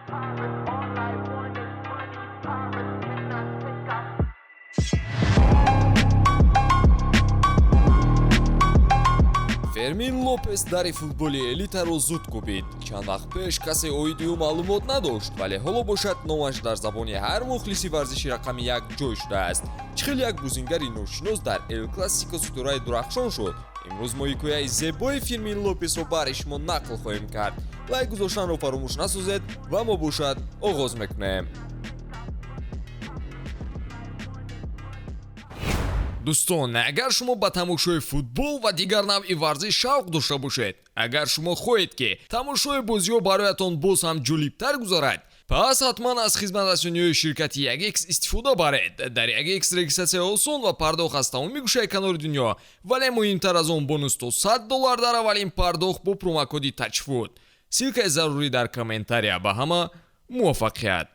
All I want is money, power. Can I take off? Фермин Лопес дари футболи элитаро зуд кӯбид. Чанд вақт пеш касе оиди ӯ маълумот надошт, вале ҳоло бошад, номаш дар забони ҳар мухлиси варзиши рақами як ҷой шудааст. Чӣ хел як бозингари ношинос дар Эл Классико ситораи дурахшон шуд? Имрӯз мо ҳикояи зебои Фирмин Лопесро баҳри шумо нақл хоҳем кард. Лайк гузоштанро фаромӯш насозед ва мо бошад, оғоз мекунем. Дӯстон, агар шумо ба тамошои футбол ва дигар навъи варзиш шавқ дошта бошед, агар шумо хоҳед, ки тамошои бозиҳо бароятон боз ҳам ҷолибтар гузарад, пас ҳатман аз хизматрасониҳои ширкати 1X истифода баред. Дар 1X регистратсия осон ва пардохт аз тамоми гӯшаи канори дунё, вале муҳимтар аз он, бонус то 100 доллар дар аввалин пардохт бо промокоди TAJFOOT. Ссылкаи зарурӣ дар комментария. Ба ҳама муваффақият!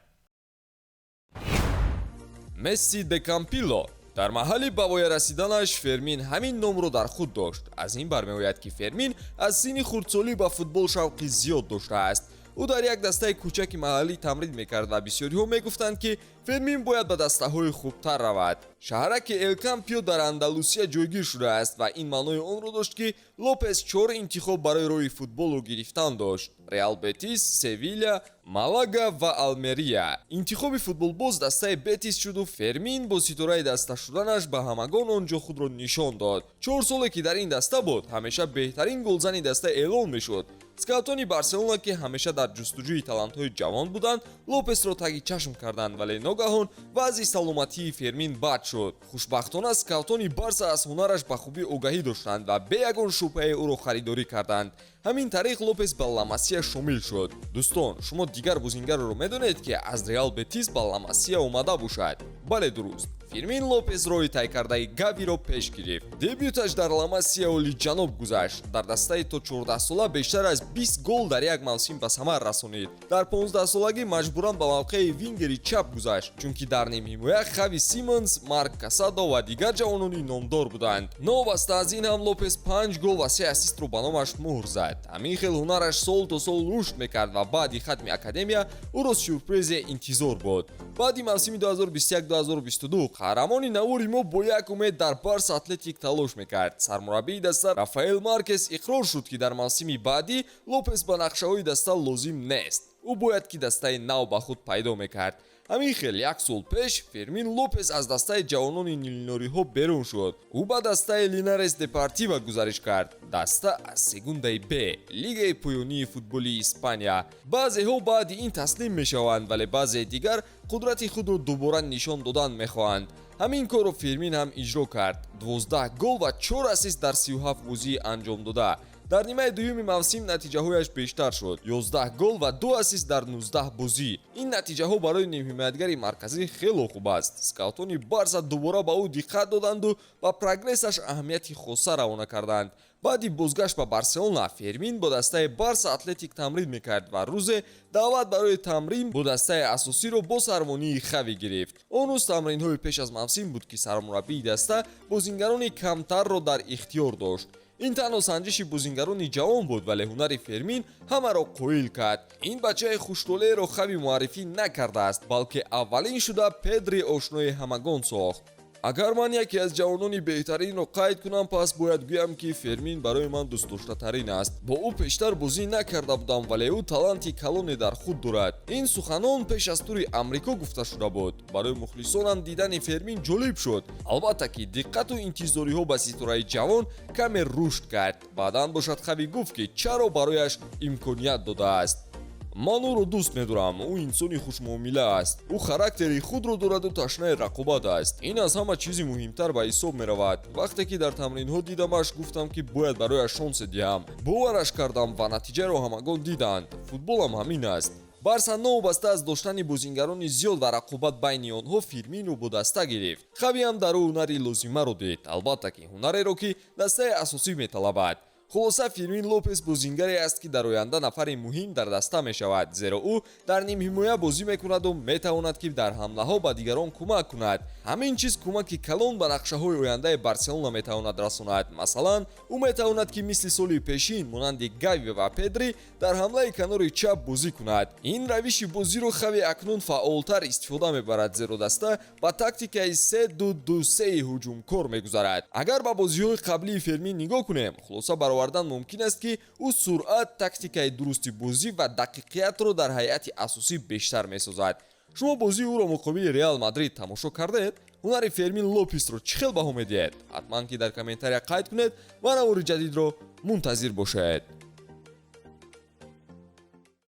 Месси де Кампило. Дар маҳалли ба воя расиданаш Фермин ҳамин номро дар худ дошт. Аз ин бармеояд, ки Фермин аз синни хурдсолӣ ба футбол шавқи зиёд доштааст. Ӯ дар як дастаи кӯчаки маҳаллӣ тамрин мекард ва бисёриҳо мегуфтанд, ки Фермин бояд ба дастаҳои хубтар равад. Шаҳраки Элкампио дар Андалусия ҷойгир шудааст ва ин маънои онро дошт, ки Лопес чор интихоб барои роҳи футболро гирифтан дошт: Реал Бетис, Севиля, Малага ва Алмерия. Интихоби футболбоз дастаи Бетис шуду Фермин бо ситораи даста шуданаш ба ҳамагон он ҷо худро нишон дод. 4 соле ки дар ин даста буд, ҳамеша беҳтарин голзани даста эълон мешуд. Скаутони Барселона, ки ҳамеша дар ҷустуҷӯи талантҳои ҷавон буданд, Лопесро таги чашм карданд, вале ногаҳон вазъи саломатии Фермин бад шуд. Хушбахтона, скаутони Барса аз ҳунараш ба хубӣ огаҳӣ доштанд ва бе ягон шубҳае ӯро харидорӣ карданд. Ҳамин тариқ Лопес ба Ламасия шомил шуд. Дӯстон, шумо дигар бозингареро медонед, ки аз Реал Бетис ба Ламасия омада бошад? Бале, дуруст, Фирмин Лопес роҳи тай кардаи Гавиро пеш гирифт. Дебюташ дар Ламасия олиҷаноб гузашт. Дар дастаи то 14сола бештар аз 20 гол дар як мавсим ба самар расонид. Дар 15солагӣ маҷбуран ба мавқеи вингери чап гузашт, чунки дар нимҳимоя Хави Симонс, Марк Касадо ва дигар ҷавонони номдор буданд. Новобаста аз ин ҳам Лопес 5 гол ва се ассистро ба номаш муҳр зад. Ҳамин хел ҳунараш сол то сол рушд мекард ва баъди хатми академия ӯро сюрпризе интизор буд. Баъди мавсими 2021-2022 қаҳрамони навори мо бо як умед дар Барса Атлетик талош мекард. Сармураббии даста Рафаэл Маркес иқрор шуд, ки дар мавсими баъдӣ Лопес ба нақшаҳои даста лозим нест. Ӯ бояд ки дастаи нав ба худ пайдо мекард. Ҳамин хел як сол пеш Фермин Лопес аз дастаи ҷавонони нилнориҳо берун шуд. Ӯ ба дастаи Линарес Депортива гузариш кард, даста аз Сегундаи Б, лигаи поёнии футболи Испания. Баъзеҳо баъди ин таслим мешаванд, вале баъзеи дигар қудрати худро дубора нишон додан мехоҳанд. Ҳамин корро Фермин ҳам иҷро кард: 12 гол ва 4 ассист дар 37 бозии анҷомдода. Дар нимаи дуюми мавсим натиҷаҳояш бештар шуд: 11 гол ва 2 ассист дар 19 бозӣ. Ин натиҷаҳо барои нимҳимоятгари марказӣ хело хуб аст. Скаутони Барса дубора ба ӯ диққат доданду ба прогрессаш аҳамияти хоса равона карданд. Баъди бозгашт ба Барселона Фермин бо дастаи Барса Атлетик тамрин мекард ва рӯзе даъват барои тамрин бо дастаи асосиро бо сарвонии Хави гирифт. Он рӯз тамринҳои пеш аз мавсим буд, ки сармураббии даста бозингарони камтарро дар ихтиёр дошт. Ин танҳо санҷиши бозингарони ҷавон буд, вале ҳунари Фермин ҳамаро қоил кард. Ин бачаи хуштолеъро Хави муаррифӣ накардааст, балки аввалин шуда Педри ошнои ҳамагон сохт. Агар ман яке аз ҷавонони беҳтаринро қайд кунам, пас бояд гӯям, ки Фермин барои ман дӯстдоштатарин аст. Бо ӯ пештар бозӣ накарда будам, вале ӯ таланти калоне дар худ дорад. Ин суханон пеш аз тури Амрико гуфта шуда буд. Барои мухлисонам дидани Фермин ҷолиб шуд. Албатта ки диққату интизориҳо ба ситораи ҷавон каме рушд кард. Баъдан бошад, Хави гуфт, ки чаро барояш имконият додааст. Ман ӯро дӯст медорам. Ӯ инсони хушмуомила аст. Ӯ характери худро дораду ташнаи рақобат аст. Ин аз ҳама чизи муҳимтар ба ҳисоб меравад. Вақте ки дар тамринҳо дидамаш, гуфтам, ки бояд барояш шонсе диҳам. Бовараш кардам ва натиҷаро ҳамагон диданд. Футболам ҳамин аст. Барса новобаста аз доштани бозингарони зиёд ва рақобат байни онҳо Фирминро бо даста гирифт. Хави ҳам дар ӯ ҳунари лозимаро дид, албатта ки ҳунареро, ки дастаи асосӣ металабад. Хулоса, Фермин Лопес бозингаре аст, ки дар оянда нафари муҳим дар даста мешавад, зеро ӯ дар нимҳимоя бозӣ мекунаду метавонад, ки дар ҳамлаҳо ба дигарон кӯмак кунад. Ҳамин чиз кӯмаки калон ба нақшаҳои ояндаи Барселона метавонад расонад. Масалан, ӯ метавонад, ки мисли соли пешин монанди Гави ва Педри дар ҳамлаи канори чап бозӣ кунад. Ин равиши бозиро Хави акнун фаъолтар истифода мебарад, зеро даста ба тактикаи 3-2-2-3 ҳуҷумкор мегузарад. Агар ба бозиҳои қаблии Фермин нигоҳ кунем, хулоса баровардан мумкин аст, ки ӯ суръат, тактикаи дурусти бозӣ ва дақиқиятро дар ҳайати асосӣ бештар месозад. Шумо бозии ӯро муқобили Реал Мадрид тамошо кардаед? Ҳунари Фермин Лопесро чӣ хел баҳо медиҳед? Ҳатман ки дар комментария қайд кунед ва навори ҷадидро мунтазир бошед.